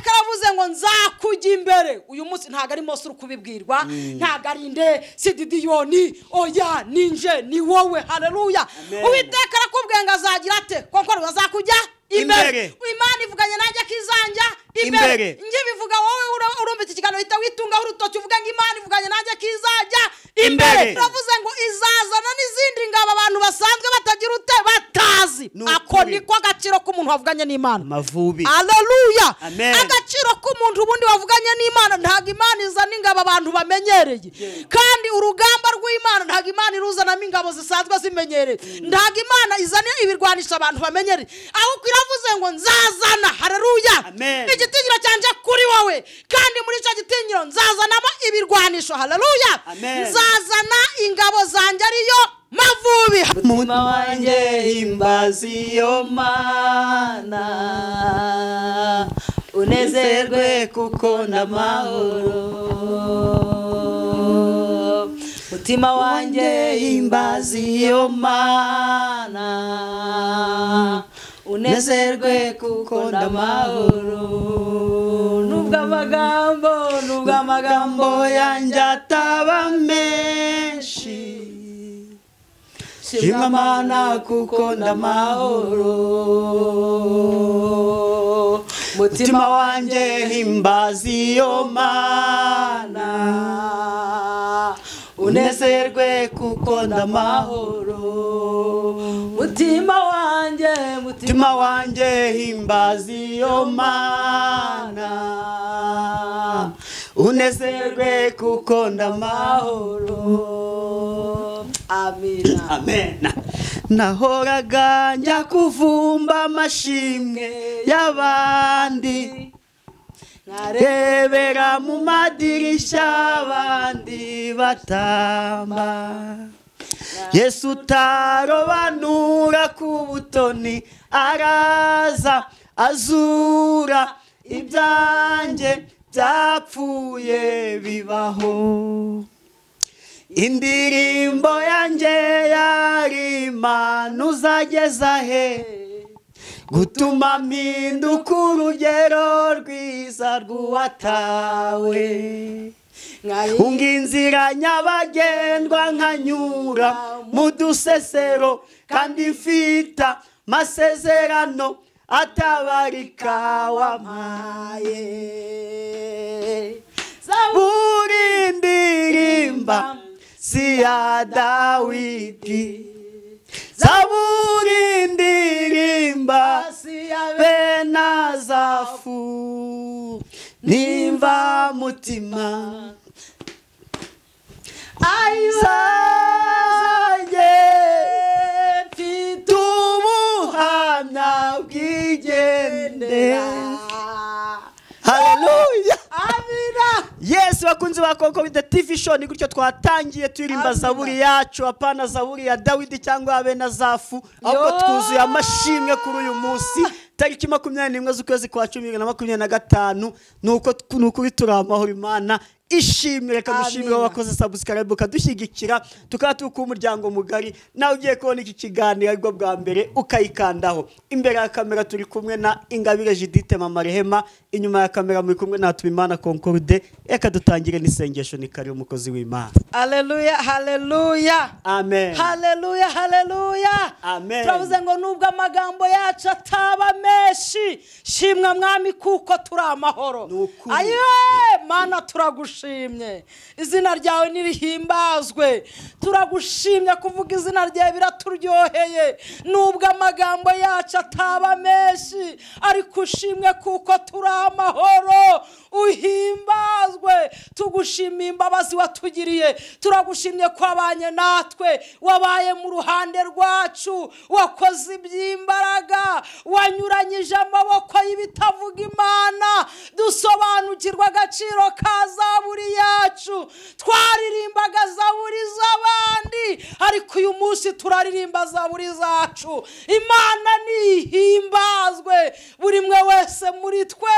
Karavuze ngo nzakujya imbere. Uyu munsi ntago ari Mose uri kubibwirwa, ntago ari nde Sididiyoni, oya ninje ni wowe. Haleluya. Uwiteka arakubwiye ngo azagira ate? Koko azakujya imbere. Imana ivuganye nanjye kizanja imbere. Ngibivuga wowe urumva iki kiganiro hita witunga urutoki uvuga ngo Imana ivuganye nanjye kizajya imbere. Turavuze ngo izazana n'izindi ngabo abantu basanzwe batagira ute batazi. Ako niko agaciro k'umuntu wavuganye n'Imana. Mavubi. Haleluya. Agaciro k'umuntu ubundi wavuganye n'Imana, ntago Imana izana ingabo abantu bamenyereye. Kandi urugamba rw'Imana ntago Imana iruzanamo ingabo zisanzwe zimenyereye. Ntago Imana izana ibirwanisha abantu bamenyereye. Ahubwo iravuze ngo nzazana. Haleluya. Igitinyiro cyanje kuri wowe, kandi muri icyo gitinyiro nzazanamo ibirwanisho. Haleluya. Nzazana ingabo zanjye ariyo mavubi. Mutima wanjye himbaza iyo Mana, unezerwe kuko ndamahoro. Mutima wanjye himbaza iyo Mana, unezerwe kuko ndamahoro. Nubwo amagambo yanjye ataba menshi, shimwa Mana kuko ndamahoro. Mutima wanjye himbaza iyo Mana, unezerwe kuko ndamahoro. Mutima wanjye himbaza iyo Mana, unezerwe kuko ndamahoro. Amina. Amen. Nahoraga njya kuvumba amashimwe y'abandi, nkarebera mu madirishya abandi batamba. Yesu utarobanura ku butoni araza azura ibyanjye byapfuye bibaho. Indirimbo yanjye yari Imana uzageza he, gutuma mpinduka urugero rwiza rw'uwatawe. Unga inzira nyabagendwa nkanyura mu dusesero, kandi mfita masezerano atabarika wampaye. Zaburi ndirimba si ya Dawidi, Zaburi ndirimba si ya Benazafu. Nimva mutima zanjye mfite ubuhamya bwigendera. Haleluya. Amina. Yes, bakunzi ba Concorde TV show, ni gutyo twatangiye turimba zaburi yacu, apana zaburi ya Dawidi cyangwa Abenazafu, ahubwo twuzuye amashimwe kuri uyu munsi tariki 21 z'ukwezi kwa 2025. Nuko nukuri turamahoro Imana ishimwe. Reka dushimire abakoze subscribe kadushyigikira, tukaba tuku umuryango mugari. Nawe ugiye kubona iki kiganiro aribwo bwa mbere ukayikandaho. Imbere ya kamera turi kumwe na Ingabire Judith Mama Rehema, inyuma ya kamera muri kumwe na Tubimana Concorde. Reka dutangire n'isengesho ni kari umukozi w'Imana. Haleluya, haleluya. Amen. Haleluya, haleluya. Amen. Turavuze ngo nubwo amagambo yacu ataba menshi, shimwa Mwami kuko turi amahoro. Aye Mana turagushimye, izina ryawe nirihimbazwe. Turagushimye kuvuga izina ryawe biraturyoheye. Nubwo amagambo yacu ataba menshi, ariko ushimwe kuko turi amahoro. Uhimbazwe. Tugushimiye imbabazi watugiriye, turagushimye ko wabanye natwe, wabaye mu ruhande rwacu, wakoze iby'imbaraga, wanyuranyije amaboko y'ibitavuga Imana. Dusobanukirwa agaciro ka zaburi yacu. Twaririmbaga zaburi z'abandi, Ariko uyu munsi turaririmba zaburi zacu. Imana nihimbazwe. Buri mwe wese muri twe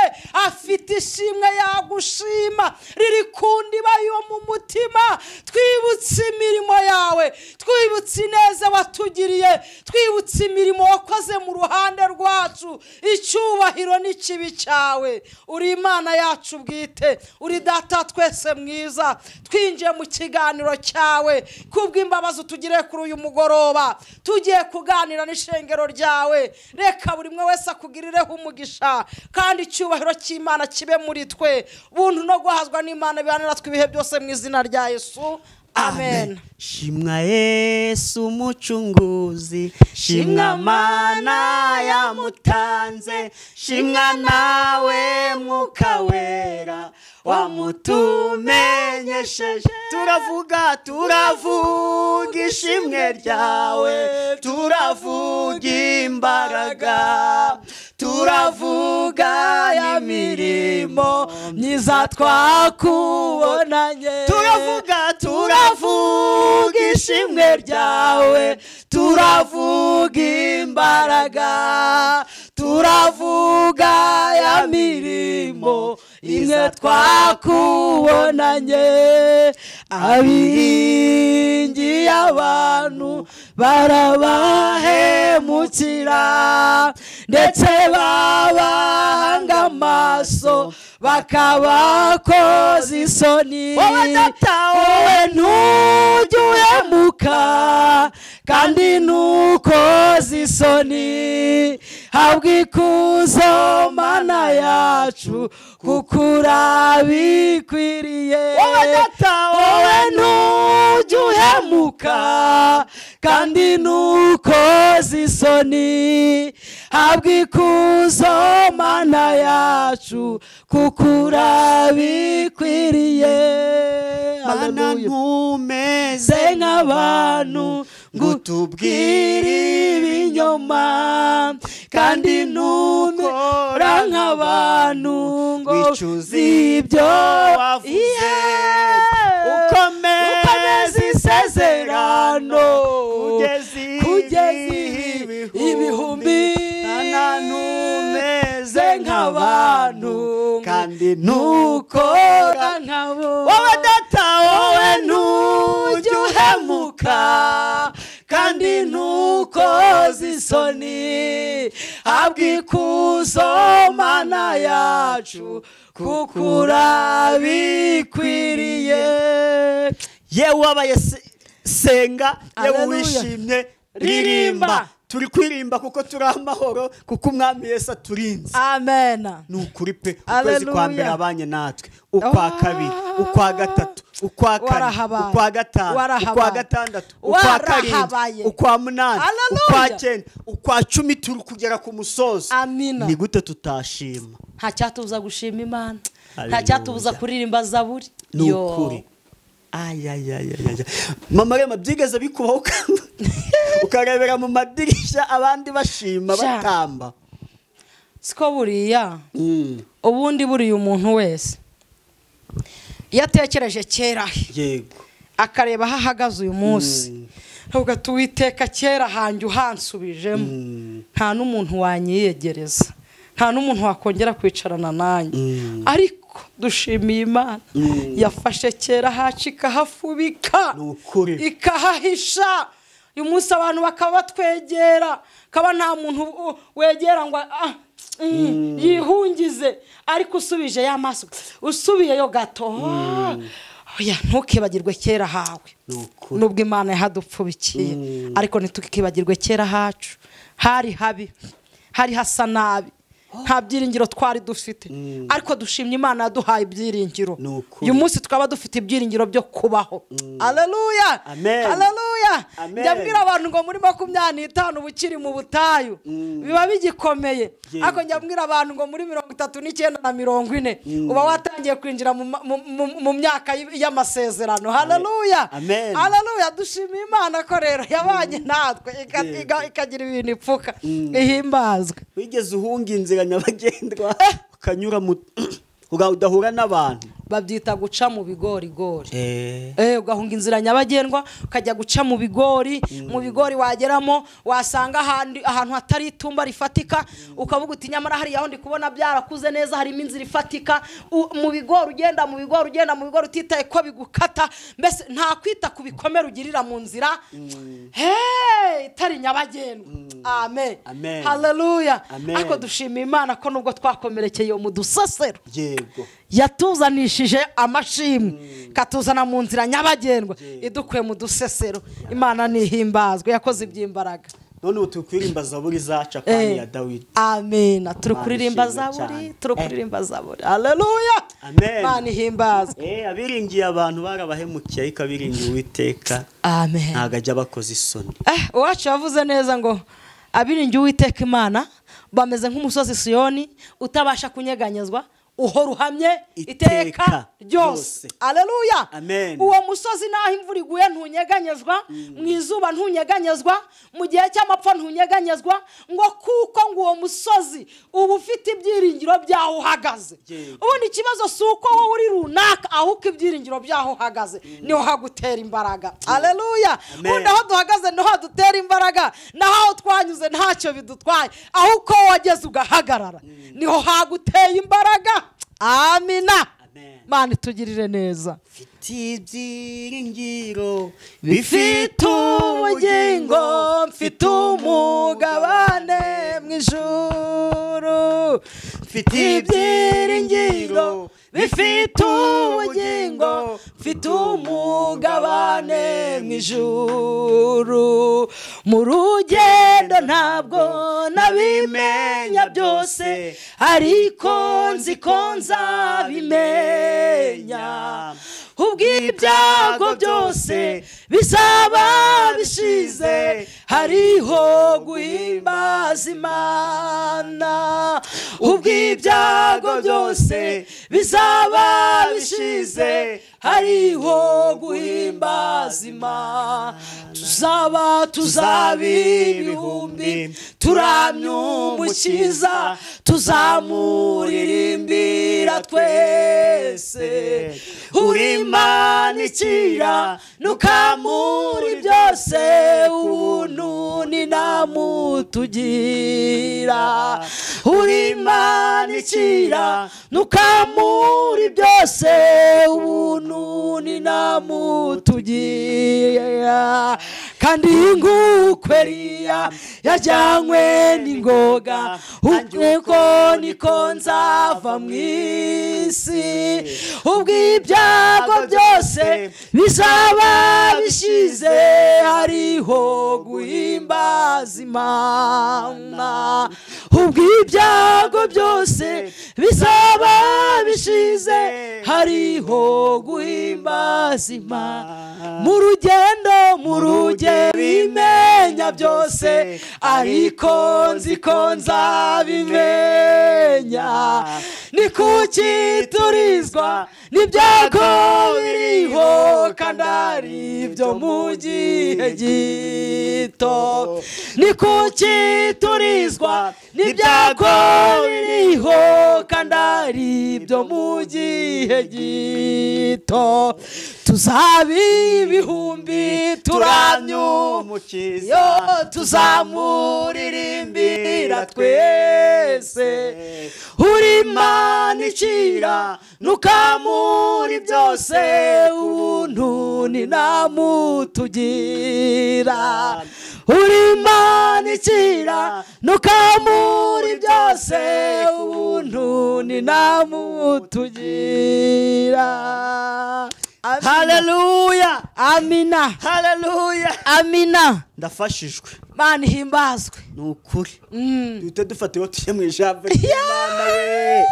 afite ishimwe yagushima riri ku ndiba yo mu mutima. Twibutse imirimo yawe, twibutse ineza watugiriye, twibutse imirimo wakoze mu ruhande rwacu. Icyubahiro n'ikibi cyawe. Uri Imana yacu bwite, uri Data twese mwiza. Twinjiye mu kiganiro cyawe kubw'imbabazi utugiriye kuri uyu mugoroba. Tugiye kuganira n'ishengero ryawe. Reka buri mwe wese akugirireho umugisha, kandi icyubahiro cy'Imana kibe muri twe. Buntu no guhazwa n'Imana bihanira twe ibihe byose mu izina rya Yesu. Amen. Shimwa Yesu mucunguzi, shimwa Mana yamutanze, shimwa nawe Mwuka Wera wamutumenyesheje. Turavuga, turavuga ishimwe ryawe, turavuga imbaraga, turavuga ya mirimo myiza twakubonanye. Turavuga, turavuga ishimwe ryawe, turavuga imbaraga, turavuga ya mirimo imwe twakubonanye. Abiringiye abantu barabahemukira, ndetse babahanga amaso bakabakoza isoni. Wowe Data, wowe ntujya uhemuka kandi ntukoze isoni. Habwa ikuzo Mana yacu kuko urabikwiriye. Wowe Data, wowe ntujya uhemuka kandi ntukoze isoni. Habwa ikuzo Mana yacu kuko urabikwiriye. Mana ntumeze nk'abantu ngo utubwire ibinyoma, kandi ntukora nk'abantu ngo wicuze ibyo wavuze. Ukomeze isezerano kugeza ibihumbi. Mana ntumeze nk'abantu kandi ntukora nkabo. Wowe Data, wowe ntujya uhemuka kandi ntukoze isoni. Habwa ikuzo Mana yacu kuko urabikwiriye. Yewe wabaye senga, yewe Haleluya. wishimye ririmba. Turi kwirimba kuko turi amahoro, kuko Umwami Yesu aturinze. Amen. Ni ukuri pe. Ukwezi kwa mbere Haleluya. abanye natwe, ukwa kabiri, ukwa gatatu, ukwa kane, Warahabaye. ukwa gatanu, Warahabaye. ukwa gatandatu, ukwa karindwi, Warahabaye. ukwa munani, Haleluya. ukwa cyenda, ukwa 10, turi kugera ku musozo. Amina. Ni gute tutashima? Nta cyatubuza gushima Imana, nta Haleluya. cyatubuza kuririmba zaburi. Ni Yo. ukuri. Ayayayaya. Mama Rema, byigeze bikubaho ukarebera mu madirishya abandi bashima batamba? Siko buriya. Ubundi buriya umuntu wese iyo atekereje kera, yego, akareba aho ahagaze uyu munsi, avuga ati Uwiteka kera hanjye uhansubijemo, nta n'umuntu wanyiyegereza, nta n'umuntu wakongera kwicarana nanjye. Ariko dushimiye Imana yafashe kera hacu ikahafubika, ikahahisha. Uyu munsi abantu bakaba batwegera, kaba nta muntu wegera ngo yihungize. Ariko usubije ya maso, usubiyeyo gato, oya ntukibagirwe kera hawe. Nubwo Imana yahadupfubikiye, ariko ntitukibagirwe kera hacu. Hari habi, hari hasa nabi, nta byiringiro twari dufite, ariko dushimye Imana yaduhaye ibyiringiro. Uyu munsi twaba dufite ibyiringiro byo kubaho. Haleluya. Haleluya. Njya abantu ngo muri 25 ubukiri mu butayu biba bigikomeye, ariko njya mbwira abantu ngo muri 39 na 40 uba watangiye kwinjira mu myaka y'amasezerano. Haleluya. Haleluya. Dushimiye Imana ko rero yabanye natwe ikagira ibintu ipfuka. Ihimbazwe. Wigeze uhunga inzira nyabagendwa ukanyura mu udahura n'abantu? Babyita guca mu bigorigori. Ugahunga inzira nyabagendwa ukajya guca mu bigori, mu bigori wageramo wasanga ahantu hatari itumba rifatika, ukavuga uti nyamara hariya aho ndi kubona byarakuze neza harimo inzira ifatika. Mu bigori ugenda, mu bigori ugenda, mu bigori utitaye ko bigukata, mbese nta kwita ku bikomere ugirira mu nzira itari nyabagendwa. Amen. Haleluya. Ariko dushima Imana ko nubwo twakomerekeye mu dusasero, yego, yatuzanishije amashimwe, katuzana mu nzira nyabagendwa idukuye mu dusesero. Imana nihimbazwe, yakoze iby'imbaraga. None ubu turi kuririmba zaburi zacu akanya ya Dawidi. Amen. Turi kuririmba zaburi, turi kuririmba zaburi. Haleluya. Amen. Imana ihimbazwe. Abiringiye abantu barabahemukiye, ariko abiringiye Uwiteka, amen, ntago ajya bakoza isoni. Uwacu yavuze neza ngo abiringiye Uwiteka Imana bameze nk'umusozi Siyoni utabasha kunyeganyezwa, uhora uhamye iteka ryose. Haleluya. Uwo musozi naho imvura iguye ntunyeganyezwa, mu izuba ntunyeganyezwa, mu gihe cy'amapfa ntunyeganyezwa, ngo kuko ngo uwo musozi uba ufite ibyiringiro byaho uhagaze. Ubundi ikibazo si uko wowe uri runaka, ahubwo ibyiringiro byaho uhagaze niho hagutera imbaraga. Haleluya. Ubundi aho duhagaze niho hadutera imbaraga, naho aho twanyuze ntacyo bidutwaye, ahubwo wageze ugahagarara niho haguteye imbaraga. Amina. Imana itugirire neza. Mfite ibyiringiro bifite ubugingo, mfite umugabane mu ijuru. Mfite ibyiringiro bifite ubugingo, mfite umugabane mu ijuru. Mu rugendo ntabwo nabimenya byose, ariko nzi ko nzabimenya. Ubw'ibyago byose bizaba bishize, hariho guhimbaza Imana. Ubw'ibyago byose bizaba bishize, hariho guhimbaza Imana. Tuzaba ibihumbi turamya Umukiza, tuzamuririmbira twese. Uri Imana ikira nukamuri byose, ubuntu ni namutugira. Uri Imana ikira nukamuri byose, ubuntu ni namutugira. Kandi ngukweriya yajyanywe n'ingoga, uko niko nzava mu isi. Ubw'ibyago byose bizaba bishize, hariho guhimbaza Imana. Ubw'ibyago byose bizaba bishize, hariho guhimbaza Imana. Mu rugendo, mu rugendo bimenya byose, ariko nzi ko nzabimenya. Ni kuki turizwa n'ibyago biriho, kandi ari ibyo mu gihe gito. Ni kuki turizwa n'ibyago biriho, kandi ari ibyo mu gihe gito. Tuzaba ibihumbi turamya Umukiza, tuzamuririmbira twese. Uri Imana ikira nukamuri byose, ubuntu ni namutugira. Uri Imana ikira nukamuri byose, ubuntu ni namutugira. Haleluya. Amina. Haleluya. Amina. Ndafashijwe. Imana ihimbazwe. Ni ukuri. Duhite dufata iyo tujye mu ijambo ry'Imana we.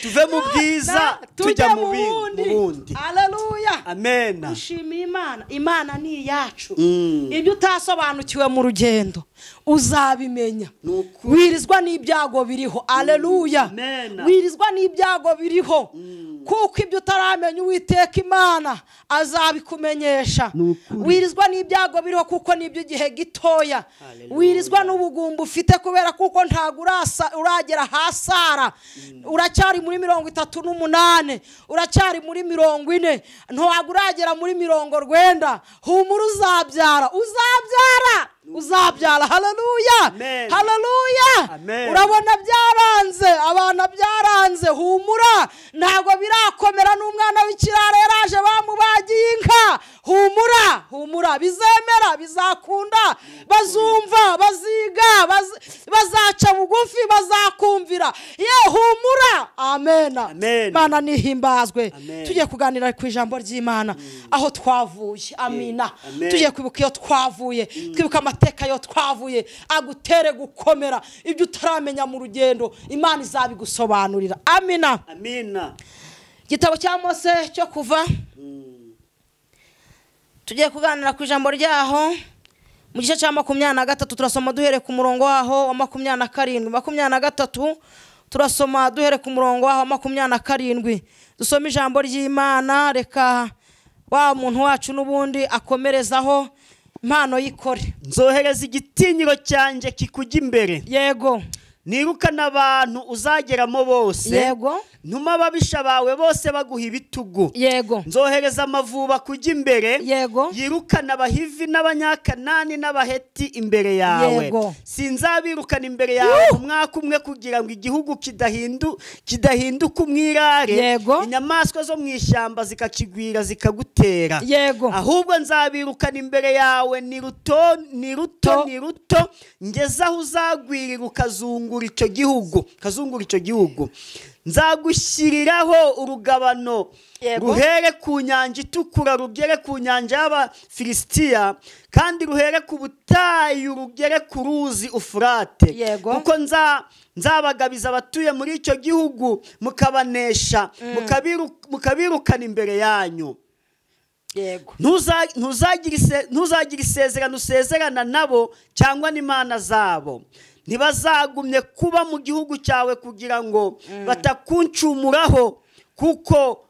Tuve mu bwiza tujya mu bundi. Haleluya. Amen. Dushimiye Imana. Imana ni iyacu. Ibyo utasobanukiwe mu rugendo uzabimenya. Wirizwa n'ibyago biriho. Haleluya. Wirizwa n'ibyago biriho. Kuko ibyo utaramenya Uwiteka Imana azabikumenyesha. Wirizwa n'ibyago biriho kuko nibyo gihe gitoya. Wirizwa n'ubu n'ubugumba ufite kubera kuko ntago uragera hasara, uracyari muri 38, uracyari muri 40, ntago uragera muri 90. Humura, uzabyara, uzabyara, uzabyara. Haleluya, haleluya. Urabona byaranze, abana byaranze, humura, ntago birakomera. N'umwana w'ikirara yaraje bamubagiye inka. Humura, humura, bizemera, bizakunda, bazumva, baziga, bazaca bugufi, bazakumvira. Ye, humura. Amen. Imana nihimbazwe. Tugiye kuganira ku ijambo ry'Imana, aho twavuye. Amina. Tugiye kwibuka iyo twavuye, twibuka amateka yo twavuye, agutere gukomera. Ibyo utaramenya mu rugendo Imana izabigusobanurira. Amina. Amina. Igitabo cya Mose cyo kuva, tugiye kuganira ku ijambo ryaho mu gice cya 23. Turasoma duhere ku murongo waho wa 27. 23 turasoma duhere ku murongo waho wa 27. Dusome ijambo ry'Imana. Reka wa muntu wacu n'ubundi akomerezaho impano yikore. Nzohereza igitinyiro cyanjye kikujya imbere. Yego. Nirukana abantu uzageramo bose. Yego. Ntuma ababisha bawe bose baguha ibitugu. Yego. Nzohereza amavuba kujya imbere. Yego. Yirukana abahivi n'abanyakanani n'abaheti imbere yawe. Yego. Sinzabirukana imbere yawe umwaka umwe kugira ngo igihugu kidahinduka umwirare. Yego. Inyamaswa zo mu ishyamba zikakigwira zikagutera. Yego. Ahubwo nzabirukana imbere yawe ni ruto ni ruto ni ruto, ngeze aho uzagwirira ukazungura icyo gihugu, kazungura icyo gihugu. Nzagushyiriraho urugabano ruhere ku nyanja itukura rugere ku nyanja y'Abafilisitiya, kandi ruhere ku butayu rugere ku ruzi Ufurate. Kuko nzabagabiza abatuye muri icyo gihugu, mukabanesha, mukabirukana imbere yanyu. Yego. Ntuzagira isezerano usezerana nabo cyangwa n'imana zabo. Ntibazagumye kuba mu gihugu cyawe kugira ngo batakuncumuraho, kuko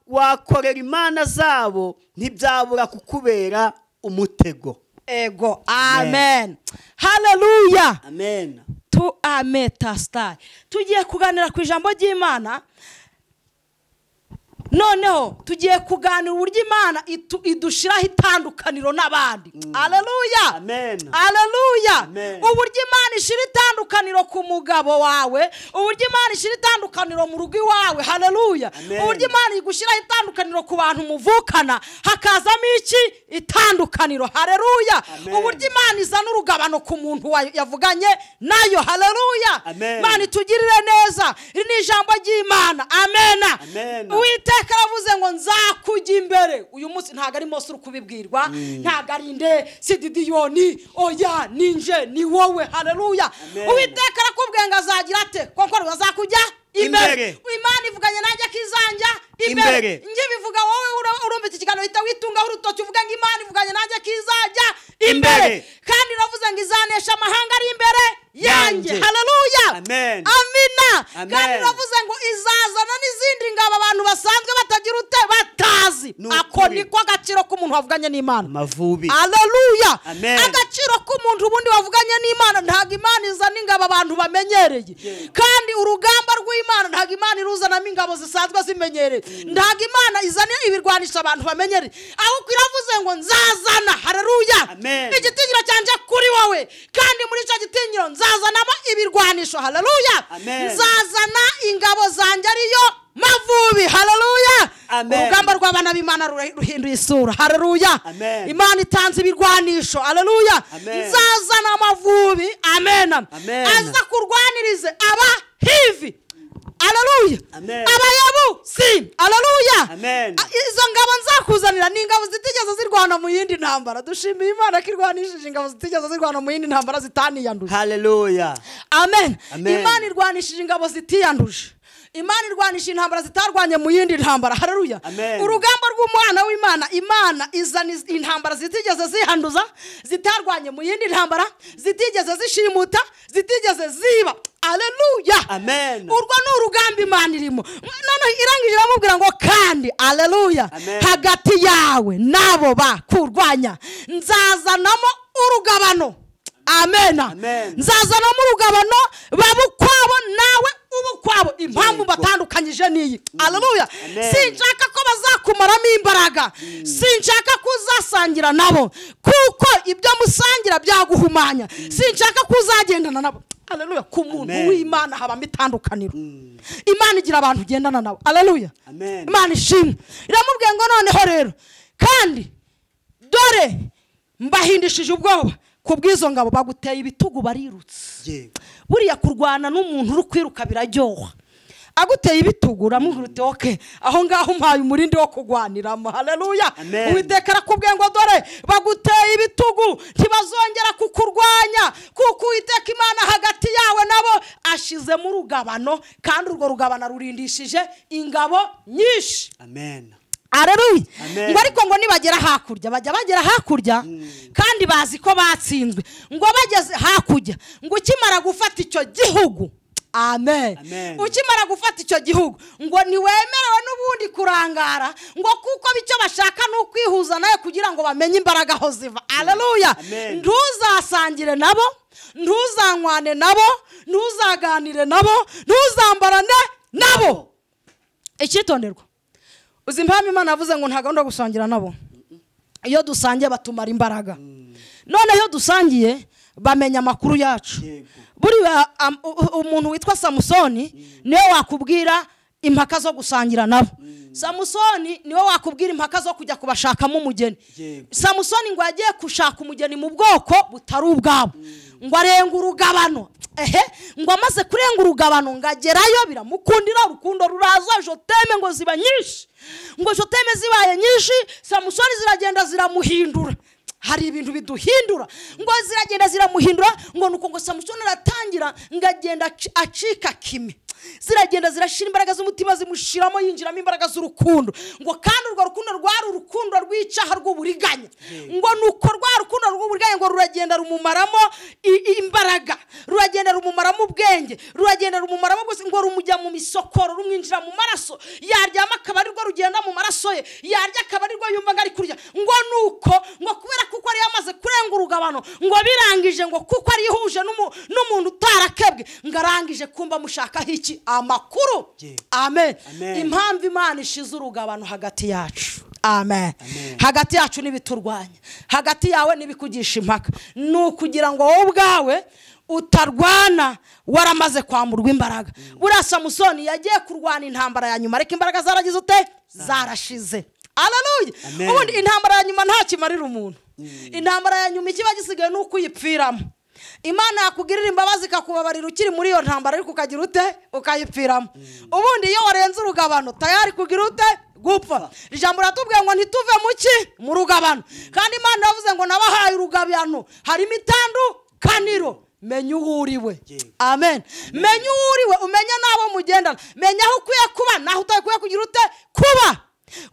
wakorera imana zabo ntibyabura kukubera umutego. Ego. Amen. Haleluya. Amen. Tu ametastai. Tugiye kuganira ku ijambo ry'Imana. Noneho tugiye kuganira uburyo Imana idushiraho itandukaniro n'abandi. Haleluya. Amen. Haleluya. Uburyo Imana ishira itandukaniro ku mugabo wawe, uburyo Imana ishira itandukaniro mu rugo iwawe. Haleluya. Uburyo Imana igushiraho itandukaniro ku bantu muvukana, hakazamo iki? Itandukaniro. Haleluya. Uburyo Imana izana urugabano ku muntu yavuganye nayo. Haleluya. Imana itugirire neza. Iri ni ijambo ry'Imana. Amen. Uwiteka aravuze ngo nzakujya imbere. Uyu munsi ntago ari Mose uri kubibwirwa, ntago ari nde, si Didiyoni, oya, ninje, ni wowe. Haleluya. Uwiteka arakubwiye ngo azagira ate? Koko azakujya imbere. Imana ivuganye nanjye kizanja imbere. Ngiye bivuga wowe urumva iki kiganiro hita witunga urutoki uvuga ngo Imana ivuganye nanjye kizajya imbere. Kandi iravuze ngo izanesha amahanga ari imbere yanjye. Haleluya. Amina. Kandi iravuze ngo izazana n'izindi ngabo abantu basanzwe batagira ute batazi. Ako niko agaciro k'umuntu wavuganye n'Imana. Mavubi. Haleluya. Agaciro k'umuntu ubundi wavuganye n'Imana, ntago Imana izana ingabo abantu bamenyereye. Kandi urugamba rw'Imana ntago Imana iruzanamo ingabo zisanzwe zimenyereye. Ntago Imana izana ibirwanisha abantu bamenyereye. Ahubwo iravuze ngo nzazana. Haleluya. Igitinyiro cyanje kuri wowe, kandi muri icyo gitinyiro nzazanamo ibirwanisho. Haleluya. Nzazana ingabo zanjye ariyo mavubi. Haleluya. Urugamba rw'abana b'Imana ruhinduye isura. Haleluya. Imana itanze ibirwanisho. Haleluya. Nzazana amavubi. Amen. Aza kurwanirize aba hivi. Haleluya. Abayebusi. Haleluya. Izo ngabo nzakuzanira ni ingabo zitigeze zirwana mu yindi ntambara. Dushimiye Imana ko irwanishije ingabo zitigeze zirwana mu yindi ntambara zitaniyanduje. Haleluya. Amen. Imana irwanishije ingabo zitiyanduje. Imana irwanisha intambara zitarwanye mu yindi ntambara. Haleluya. Urugamba rw'umwana w'Imana, Imana izana intambara zitigeze zihanduza, zitarwanye mu yindi ntambara, zitigeze zishimuta, zitigeze ziba. Haleluya. Amen. Urwo ni urugamba Imana irimo. None irangije iramubwira ngo kandi haleluya, hagati yawe nabo bakurwanya nzazanamo urugabano. Amen. Nzazanamo urugabano babukwabo nawe ubukwabo. Impamvu batandukanyije niyi. Haleluya. Sinshaka ko bazakumaramo imbaraga, sinshaka ko uzasangira nabo kuko ibyo musangira byaguhumanya, sinshaka ko uzagendana nabo. Haleluya. Ku muntu w'Imana habamo itandukaniro. Imana igira abantu ugendana nabo. Haleluya. Imana ishimwe. Iramubwiye ngo noneho rero kandi dore mbahindishije ubwoba kubwizo ngabo baguteye ibitugu barirutse. Buriya kurwana n'umuntu uri kwiruka biraryoha. Aguteye ibitugu uramubwira okay, aho ngaho umpaye umurindi wo kugwaniramo. Haleluya. Uwiteka arakubwiye ngo dore baguteye ibitugu ntibazongera kukurwanya kuko Uwiteka Imana hagati yawe nabo ashize mu rugabano, kandi urwo rugabano rurindishije ingabo nyinshi. Amen. Haleluya. Ngo ariko ngo nibagera hakurya bajya bagera hakurya kandi bazi ko batsinzwe, ngo bageze hakurya ngo ukimara gufata icyo gihugu. Amen. Ukimara gufata icyo gihugu ngo niwemerewe n'ubundi kurangara, ngo kuko bicyo bashaka n'ukwihuza nawe kugira ngo bamenye imbaraga aho ziva. Haleluya. Ntuzasangire nabo, ntuzanywane nabo, ntuzaganire nabo, ntuzambarane nabo. Icyitonderwa, uzi impamvu Imana yavuze ngo nta gahunda yo gusangira nabo? Iyo dusangiye batumara imbaraga. None iyo dusangiye bamenya amakuru yacu. Buriya umuntu witwa Samusoni niwe wakubwira impaka zo gusangira nabo. Samusoni niwe wakubwira impaka zo kujya kubashakamo umugeni. Samusoni ngo yagiye gushaka umugeni mu bwoko butari ubwabo, ngo arenga urugabano. Ngo amaze kurenga urugabano ngo agerayo biramukundira, urukundo ruraza, joteme ngo ziba nyinshi. Ngo joteme zibaye nyinshi, Samusoni ziragenda ziramuhindura. Hari ibintu biduhindura, ngo ziragenda ziramuhindura, ngo nuko ngo Samusoni aratangira ngagenda acika kime. Ziragenda zirashira imbaraga z'umutima zimushiramo, yinjiramo imbaraga z'urukundo, ngo kandi urwo rukundo rwari urukundo rw'icaha rw'uburiganya. Ngo nuko rwa rukundo rw'uburiganya ngo ruragenda rumumaramo imbaraga, ruragenda rumumaramo ubwenge, ruragenda rumumaramo bwose, ngo rumujya mu misokoro, rumwinjira mu maraso, yaryama akaba arirwo rugenda mu maraso ye, yarya akaba arirwo yumva ngo ari kurya. Ngo nuko ngo kubera kuko ari yamaze kurenga urugabano, ngo birangije ngo kuko ari ihuje n'umuntu utarakebwe, ngo arangije kumba mushaka iki amakuru. Amen. Impamvu Imana ishize urugabano hagati yacu. Amen. Hagati yacu n'ibiturwanya, hagati yawe n'ibikugisha impaka, ni ukugira ngo wowe ubwawe utarwana waramaze kwamburwa imbaraga. Buriya Samusoni yagiye kurwana intambara ya nyuma, ariko imbaraga zaragize ute? Zarashize. Haleluya. Ubundi intambara ya nyuma nta kimarira umuntu. Intambara ya nyuma ikiba gisigaye ni ukuyipfiramo. Imana yakugirira imbabazi ikakubabarira ukiri muri iyo ntambara, ariko ukagira ute? Ukayipfiramo. Ubundi iyo warenze urugabano tayari kugira ute? Gupfa. Ijambo ratubwiye ngo ntituve mu ki? Mu rugabano. Kandi Imana yavuze ngo nabahaye urugabano, harimo itandukaniro. Menya uwo uriwe. Amen. Menya uwo uriwe, umenye n'abo mugendana, menya aho ukwiye kuba naho utakwiye kugira ute? Kuba.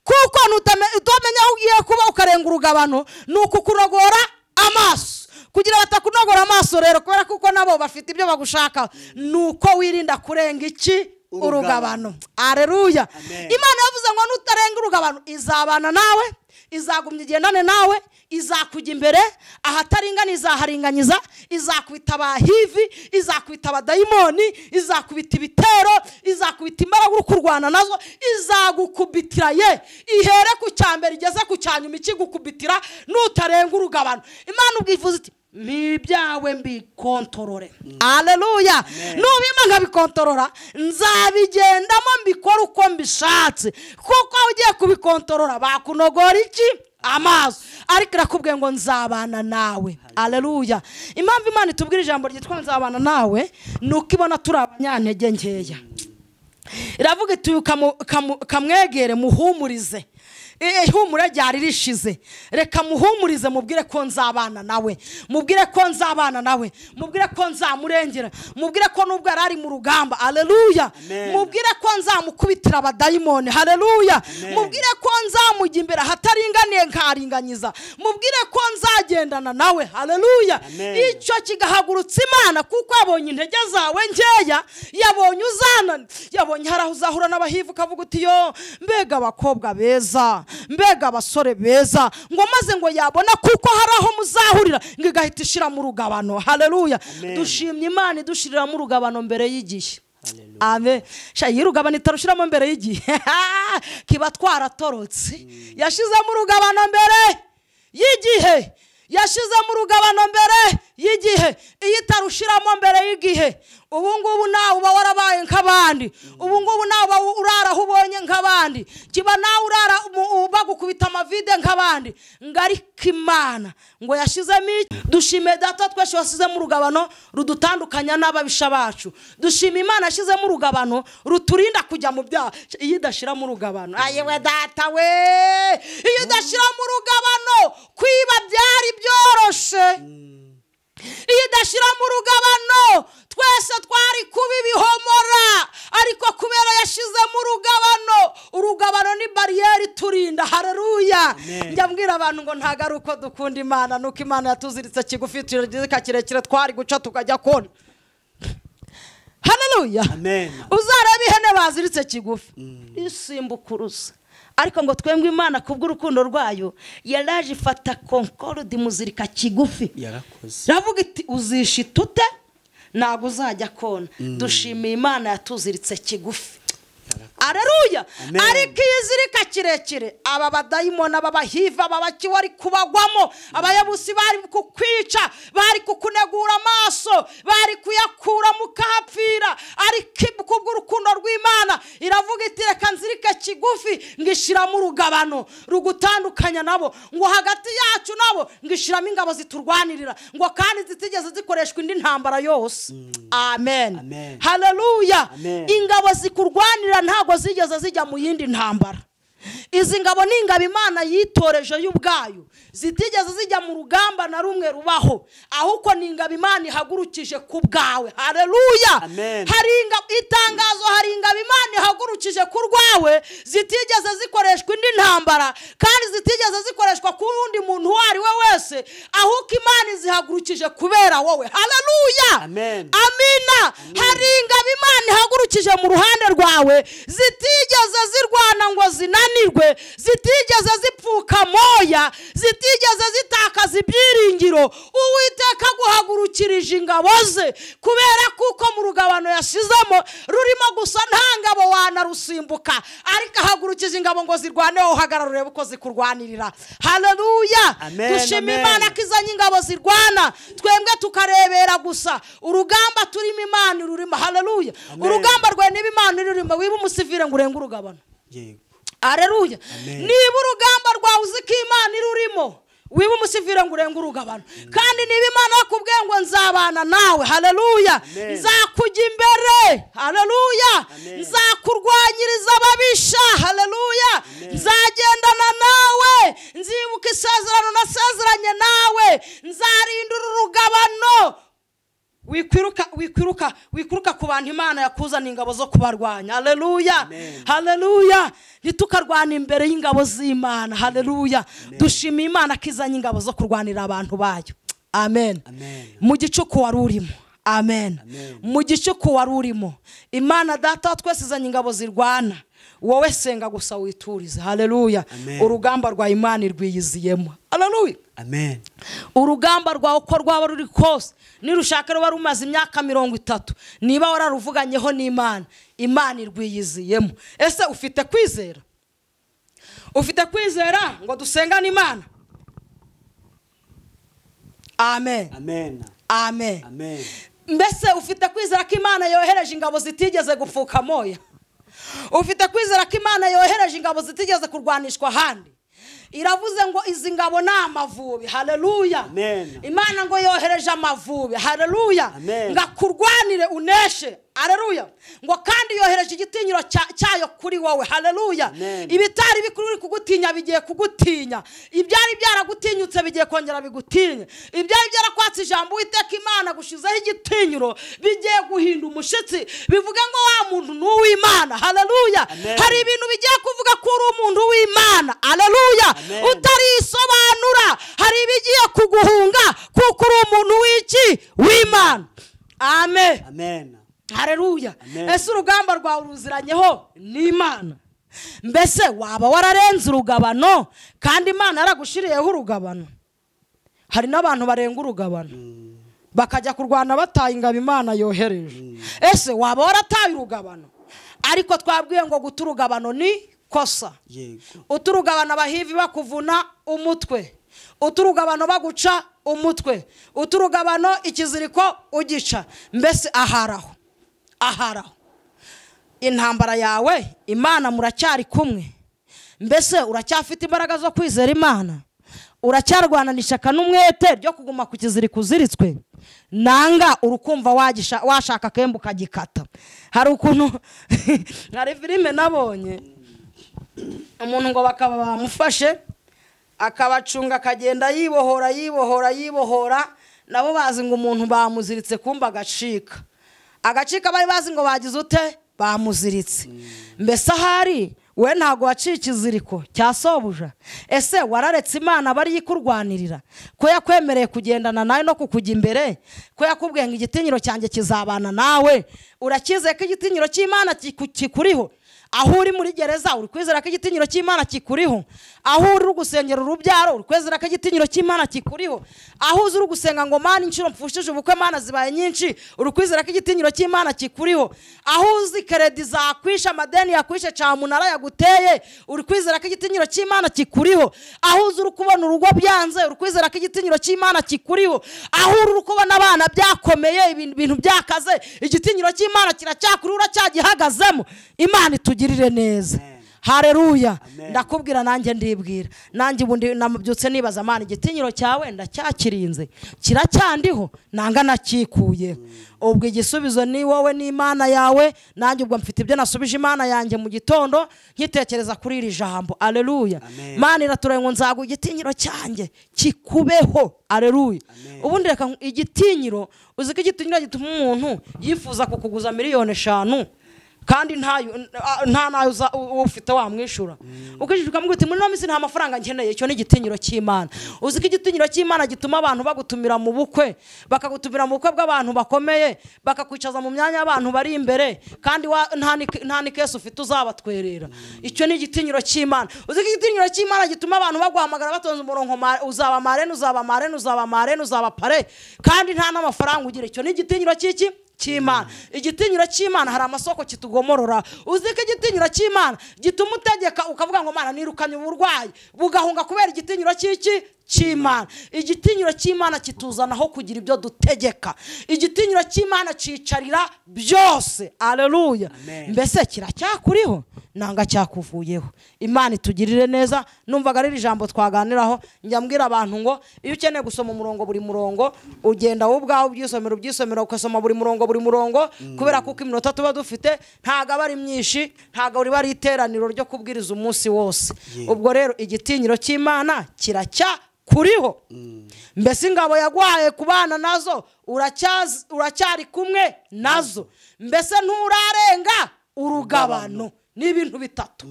Kuko utamenya aho ugiye kuba ukarenga urugabano, ni ukukurogora amaso. Kugira batakunogora amaso rero, kubera kuko nabo bafite ibyo bagushaka, nuko wirinda kurenga iki? Urugabano. Haleluya. Imana yavuze ngo nutarenga urugabano izabana nawe, izagumya igendane nawe, izakujya imbere, ahataringana izaharinganyiza, izakubita abahivi, izakubita abadayimoni, izakubita ibitero, izakubita imbaraga uri kurwana nazo, izagukubitira ye ihere ku cyambere igeze ku cyanyuma ikigukubitira nutarenga urugabano. Imana ubwifuza iti nibyawe mbikontorore. Haleluya. Nubima nkabikontorora nzabigendamo mbikora uko mbishatse, kuko ugiye kubikontorora bakunogora iki? Amaso. Ariko irakubwiye ngo nzabana nawe. Haleluya. Impamvu Imana itubwira ijambo ryitwa nzabana nawe ni uko ibona turi abanyantege nkeya. Iravuga iti kamwegere muhumurize. Ihumure ryari rishize, reka muhumurize, mubwire ko nzabana nawe, mubwire ko nzabana nawe, mubwire ko nzamurengera, mubwire ko nubwo ari mu rugamba. Haleluya. Mubwire ko nzamukubitira abadayimoni. Haleluya. Mubwire ko nzamujya imbere ahataringaniye nkaringanyiza, mubwire ko nzagendana nawe. Haleluya. Icyo kigahagurutsa Imana kuko yabonye intege zawe nkeya, yabonye uzanani, Yabonye hari aho uzahura n'abahivu ukavuga uti yo mbega abakobwa beza, mbega abasore beza, ngo maze ngo yabona kuko hari aho muzahurira ngo igahita ishira mu rugabano. Haleluya. Dushimye Imana idushirira mu rugabano mbere y'igihe. Amen. Sha yirugabano itarushiramo mbere y'igihe kiba twaratorotse. Yashize mu rugabano mbere y'igihe. Yashize mu rugabano mbere y'igihe. Iyo itarushiramo mbere y'igihe, ubu ngubu nawe uba warabaye nk'abandi, ubu ngubu nawe urara aho ubonye nk'abandi, kiba nawe urara bagukubita amavide nk'abandi. Ngarika Imana ngo yashizemo. Dushime Data twese wasize mu rugabano rudutandukanya n'ababisha bacu. Dushime Imana yashizemo urugabano ruturinda kujya mu byaha. Iyo idashira mu rugabano, ayewe Data we, iyo idashira mu rugabano kwiba byari byoroshe. Iyo idashira mu rugabano twese twari kuba ibihomora, ariko kubera yashize mu rugabano, urugabano ni bariyeri turinda. Haleluya. Njya mbwira abantu ngo ntago ari uko dukunda Imana, nuko Imana yatuziritse kigufi turizika kirekire twari guca tukajya kona. Haleluya. Uzareba ihene baziritse kigufi isimbukuruza, ariko ngo twembwe Imana kubw'urukundo rwayo yaraje ifata Concorde muzirika kigufi. Yarakoze. Ravuga iti uzishitute ntago uzajya kona. Dushimiye Imana yatuziritse kigufi. Haleluya. Ariko izirika kirekire aba badayimona ababahiva ababakiwe ari kubagwamo, abayebusi bari kukwica, bari kukunegura amaso, bari kuyakura mukahapfira, ariko kubw'urukundo rw'Imana iravuga iti reka nzirike kigufi, ngishiramo urugabano rugutandukanya nabo, ngo hagati yacu nabo ngishiramo ingabo ziturwanirira, ngo kandi zitigeze zikoreshwa indi ntambara yose. Amen. Haleluya. Ingabo zikurwanirira ntago zigeze zijya mu yindi ntambara. Izi ngabo ni ingabo Imana yitoreje y'ubwayo, zitigeze zijya mu rugamba na rumwe rubaho, ahubwo ni ingabo Imana ihagurukije ku bwawe. Haleluya. Hari ingabo itangazo, hari ingabo Imana ihagurukije ku rwawe zitigeze zikoreshwa indi ntambara, kandi zitigeze zikoreshwa ku wundi muntu uwo ari we wese, ahubwo Imana izihagurukije kubera wowe. Haleluya. Amina. Hari ingabo Imana ihagurukije mu ruhande rwawe zitigeze zirwana ngo zinanirwe, zitigeze zipfuka moya, zitigeze zitakaza ibyiringiro. Uwiteka guhagurukirije ingabo ze, kubera kuko mu rugabano yashizemo rurimo gusa nta ngabo wanarusimbuka, ariko ahagurukije ingabo ngo zirwane, uhagarara urebe uko zikurwanirira. Haleluya. Dushima Imana ko izanye ingabo zirwana, twembwe tukarebera gusa. Urugamba turimo Imana rurimo. Haleluya. Urugamba rwe niba Imana rurimo, wiba umusivire ngo urenge urugabano. Yego. Haleluya. Niba urugamba rwawe uzi ko Imana irurimo, wiba umusivire ngo urenge urugabano. Kandi niba Imana yakubwiye ngo nzabana nawe, haleluya, nzakujya imbere, haleluya, nzakurwanyiriza ababisha, haleluya, nzagendana nawe, nzibuka isezerano nasezeranye nawe, nzarindura urugabano. Wikwiruka, wikwiruka, wikwiruka ku bantu Imana yakuzana ingabo zo kubarwanya. Haleluya. Haleluya. Ntitukarwana imbere y'ingabo z'Imana. Haleluya. Dushima Imana ko izanye ingabo zo kurwanira abantu bayo. Amen. Mu gicuku wari urimo. Amen. Mu gicuku wari urimo, Imana Data twese izanye ingabo zirwana. Wowe senga gusa witurize. Haleluya. Urugamba rwa Imana rwiyiziyemo. Haleluya. Amen. Urugamba rwawe uko rwaba ruri kose, nirushaka ruba rumaze imyaka 30, niba wararuvuganyeho n'Imana, Imana irwiyiziyemo. Ese ufite kwizera? Ufite kwizera ngo dusengane Imana? Amen. Amen. Amen. Amen. Mbese ufite kwizera ko Imana yohereje ingabo zitigeze gupfuka moya? Ufite kwizera ko Imana yohereje ingabo zitigeze kurwanishwa ahandi? Iravuze ngo izi ngabo ni amavubi. Haleluya. Imana ngo yohereje amavubi. Haleluya. Ngakurwanire uneshe. Haleluya. Ngo kandi yohereje igitinyiro cyayo kuri wowe. Haleluya. Ibitari bikuri kugutinya bigiye kugutinya. Ibyari byaragutinyutse bigiye kongera bigutinye. Ibyari byarakwatse ijambo Uwiteka Imana gushizeho igitinyiro bigiye guhinda umushitsi, bivuga ngo wa muntu ni uw'Imana. Haleluya. Hari ibintu bigiye kuvuga ko uri umuntu w'Imana. Haleluya. Utarisobanura, hari ibigiye kuguhunga kuko uri umuntu w'iki? W'Imana. Amen. Amen. Haleluya. Ese urugamba rwawe uruziranyeho n'Imana? Mbese waba wararenze urugabano kandi Imana yaragushiriyeho urugabano? Hari n'abantu barenga urugabano bakajya kurwana bataye ingabo Imana yohereje. Ese waba warataye urugabano? Ariko twabwiye ngo guta urugabano ni kosa. Uturugabano abahivi bakuvuna umutwe, uturugabano baguca umutwe, uturugabano ikiziriko ugica. Mbese aharaho intambara yawe Imana muracyari kumwe? Mbese uracyafite imbaraga zo kwizera Imana? Uracyarwana n'ishyaka n'umwete ryo kuguma ku kiziriko uziritswe? Nanga urukumva washaka kemba ukagikata. Hari ukuntu hari filime nabonye umuntu ngo bakaba bamufashe akabacunga akagenda yibohora yibohora yibohora, nabo bazi ngo umuntu bamuziritse kumba agacika, bari bazi ngo bagize ute bamuziritse. Mbese ahari we ntago waciye ikiziriko cya sobuja? Ese wararetse Imana bari yikurwanirira? Ko yakwemereye kugendana nawe no kukujya imbere, ko yakubwiye ngo igitinyiro cyanjye kizabana nawe, urakize ko igitinyiro cy'Imana kikuriho? Aho uri muri gereza uri kwizera ko igitinyiro cy'Imana kikuriho? Aho uri gusengera urubyaro uri kwizera ko igitinyiro cy'Imana kikuriho? Aho uzi uri gusenga ngo Mana inshuro mfushije ubukwe Mana zibaye nyinshi uri kwizera ko igitinyiro cy'Imana kikuriho? Aho uzi kredi zakwisha amadeni yakwishe cyamunara yaguteye uri kwizera ko igitinyiro cy'Imana kikuriho? Aho uzi uri kubona urugo byanze uri kwizera ko igitinyiro cy'Imana kikuriho? Aho uri kubona abana byakomeye ibintu byakaze igitinyiro cy'Imana kiracyakuri uracyagihagazemo? Imana itugirire neza. Haleluya. Ndakubwira nanjye ndibwira, nanjye ubundi namubyutse nibaza Mana igitinyiro cyawe ndacyakirinze kiracyandiho nanga nakikuye. Ubwo igisubizo ni wowe n'Imana yawe, nanjye ubwo mfite ibyo nasubije Imana yanjye mu gitondo nkitekereza kuri iri jambo. Haleluya. Mana iraturaye ngo nzagu igitinyiro cyanjye kikubeho. Haleluya. Ubundi reka igitinyiro, uzi ko igitinyiro gituma umuntu yifuza kukuguza 5,000,000 kandi nta nayo ufite wamwishura, ukijijwe ukamubwira uti muri no minsi nta mafaranga nkeneye. Icyo ni igitinyiro cy'Imana. Uzi ko igitinyiro cy'Imana gituma abantu bagutumira mu bukwe, bakagutumira mu bukwe bw'abantu bakomeye, bakakwicaza mu myanya y'abantu bari imbere kandi nta n'ikesi ufite uzabatwerera. Icyo ni igitinyiro cy'Imana. Uzi ko igitinyiro cy'Imana gituma abantu baguhamagara batonze umurongo, uzaba marene, uzaba marene, uzaba marene, uzaba pare, kandi nta n'amafaranga ugira. Icyo ni igitinyiro cy'iki? Cy'Imana. Igitinyiro cy'Imana hari amasoko kitugomorora. Uzi ko igitinyiro cy'Imana gituma utegeka ukavuga ngo Mana nirukanye uburwayi bugahunga kubera igitinyiro cy'iki? Cy'Imana. Igitinyiro cy'Imana kituzanaho kugira ibyo dutegeka. Igitinyiro cy'Imana cicarira byose. Haleluya. Mbese kiracyakuriho nanga cyakuvuyeho? Imana itugirire neza. Numvaga ari ijambo twaganiraho, njya mbwira abantu ngo iyo ukeneye gusoma umurongo buri murongo ugenda wowe ubwawe ubyisomera ugasoma buri murongo buri murongo, kubera kuko iminota tuba dufite ntago aba ari myinshi, ntago riba ari iteraniro ryo kubwiriza umunsi wose. Ubwo rero igitinyiro cy'Imana kiracyakuriho. Mbese ingabo yagwaye kubana nazo uracyari kumwe nazo? Mbese nturarenga urugabano? Ni ibintu bitatu.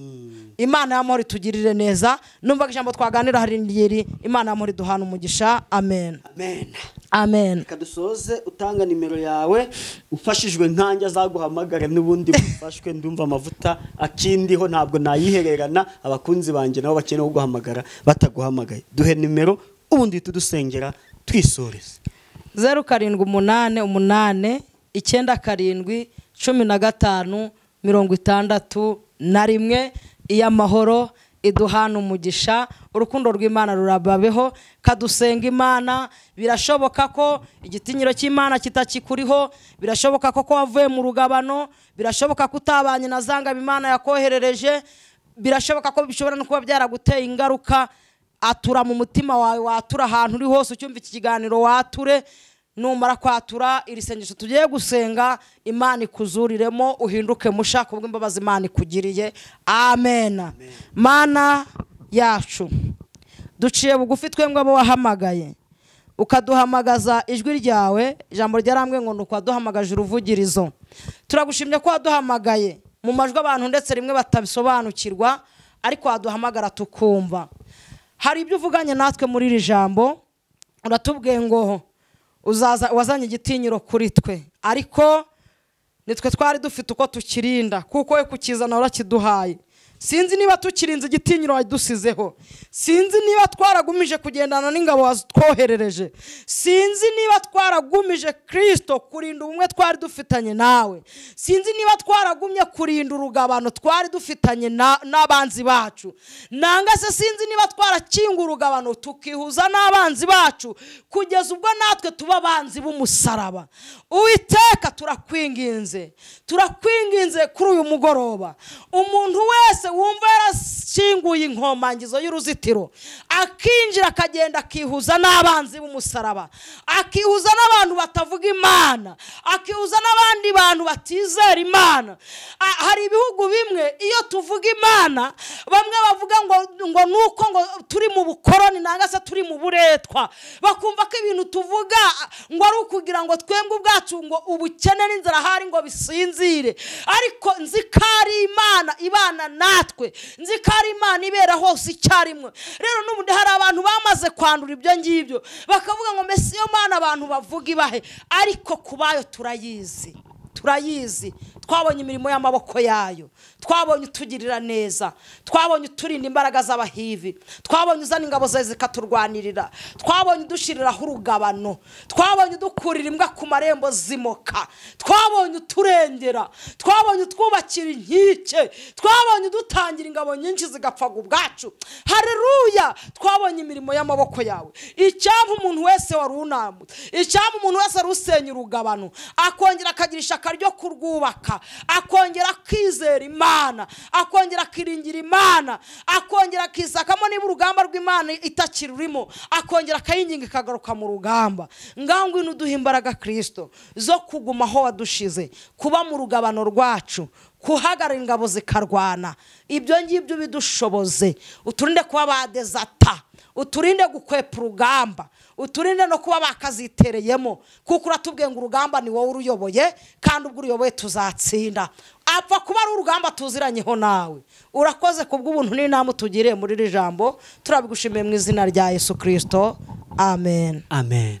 Imana y'amahoro itugirire neza. Numvaga ijambo twaganira hari ngiri. Imana y'amahoro iduhana umugisha. Amen. Amen. Amen. Reka dusoze utanga nimero yawe, ufashijwe nkanjye azaguhamagare n'ubundi ufashwe. Ndumva amavuta akindiho ntabwo nayihererana, abakunzi banjye nabo bakeneye kuguhamagara bataguhamagaye. Duhe nimero ubundi tudusengera twisoreze. 0788 97 15 61. Iy'amahoro iduhana umugisha, urukundo rw'Imana rurababeho. Kadusenga Imana. Birashoboka ko igitinyiro cy'Imana kitakikuriho, birashoboka ko wavuye mu rugabano, birashoboka ko utabanye na zangaba Imana yakoherereje, birashoboka ko bishobora no kuba byaraguteye ingaruka. Atura mu mutima wawe, watura ahantu uri hose ucyumva iki kiganiro, wature. Numara kwatura iri sengesho tugiye gusenga, Imana ikuzuriremo uhinduke musha kubw'imbabazi Imana ikugiriye. Amen. Mana yacu, duciye bugufi twembwe abo wahamagaye, ukaduhamagaza ijwi ryawe. Ijambo ryarambwe ngo nuko waduhamagaje uruvugirizo. Turagushimye ko waduhamagaye mu majwi abantu ndetse rimwe batabisobanukirwa, ariko waduhamagara tukumva. Hari ibyo uvuganye natwe muri iri jambo, uratubwiye ngo uzaza wazanye igitinyiro kuri twe, ariko Nitwe twari dufite uko tukirinda, kuko we kukizana warakiduhaye. Sinzi niba tukirinze igitinyiro wadusizeho, sinzi niba twaragumije kugendana n'ingabo wazitwoherereje, sinzi niba twaragumije Kristo kurinda ubumwe twari dufitanye nawe, sinzi niba twaragumye kurinda urugabano twari dufitanye n'abanzi bacu, nanga se sinzi niba twarakinga urugabano tukihuza n'abanzi bacu kugeza ubwo natwe tuba abanzi b'umusaraba. Uwiteka turakwinginze, turakwinginze kuri uyu mugoroba, umuntu wese wumva yarashinguye inkomangizo y'uruzitiro akinjira akagenda akihuza n'abanzi b'umusaraba, akihuza n'abantu batavuga Imana, akihuza n'abandi bantu batizera Imana. Hari ibihugu bimwe iyo tuvuga Imana bamwe bavuga ngo nuko ngo turi mu bukoroni nanga se turi mu buretwa, bakumva ko ibintu tuvuga ngo ari ukugira ngo twembwe ubwacu ngo ubukene n'inzara hari ngo bisinzire. Ariko nzi ko ari Imana ibana natwe, nzi ko ari Imana ibera hose icyarimwe. Rero n'ubundi hari abantu bamaze kwandura ibyo ngibyo bakavuga ngo mbese iyo Mana abantu bavuga ibahe, ariko kubayo turayizi, turayizi. Twabonye imirimo y'amaboko yayo, twabonye utugirira neza, twabonye uturinda imbaraga z'abahivi, twabonye uzana ingabo zawe zikaturwanirira, twabonye udushiriraho urugabano, twabonye udukurira imbwa ku marembo zimoka, twabonye uturengera, twabonye utwubakira inkike, twabonye udutangira ingabo nyinshi zigapfaga ubwacu. Haleluya! Twabonye imirimo y'amaboko yawe. Icyampa umuntu wese wari unambutse, icyampa umuntu wese wari usenya urugabano akongera akagira ishaka ryo kurwubaka, akongera akizera Imana, akongera akiringira Imana, akongera akisakamo niba urugamba rw'Imana itakirurimo, akongera akayinginga ikagaruka mu rugamba. Ngangwino uduhe imbaraga Kristo zo kuguma aho wadushize, kuba mu rugabano rwacu, kuhagarara ingabo zikarwana. Ibyo ngibyo bidushoboze, uturinde kuba badezata, uturinde gukwepa urugamba, uturinde no kuba bakazitereyemo, kuko uratubwiye ngo urugamba ni wowe uruyoboye, kandi ubwo uruyoboye tuzatsinda. Apfa kuba ari urugamba tuziranyeho nawe. Urakoze kubw'ubuntu n'inama utugiriye muri iri jambo, turabigushimiye mu izina rya Yesu Kristo. Amen. Amen.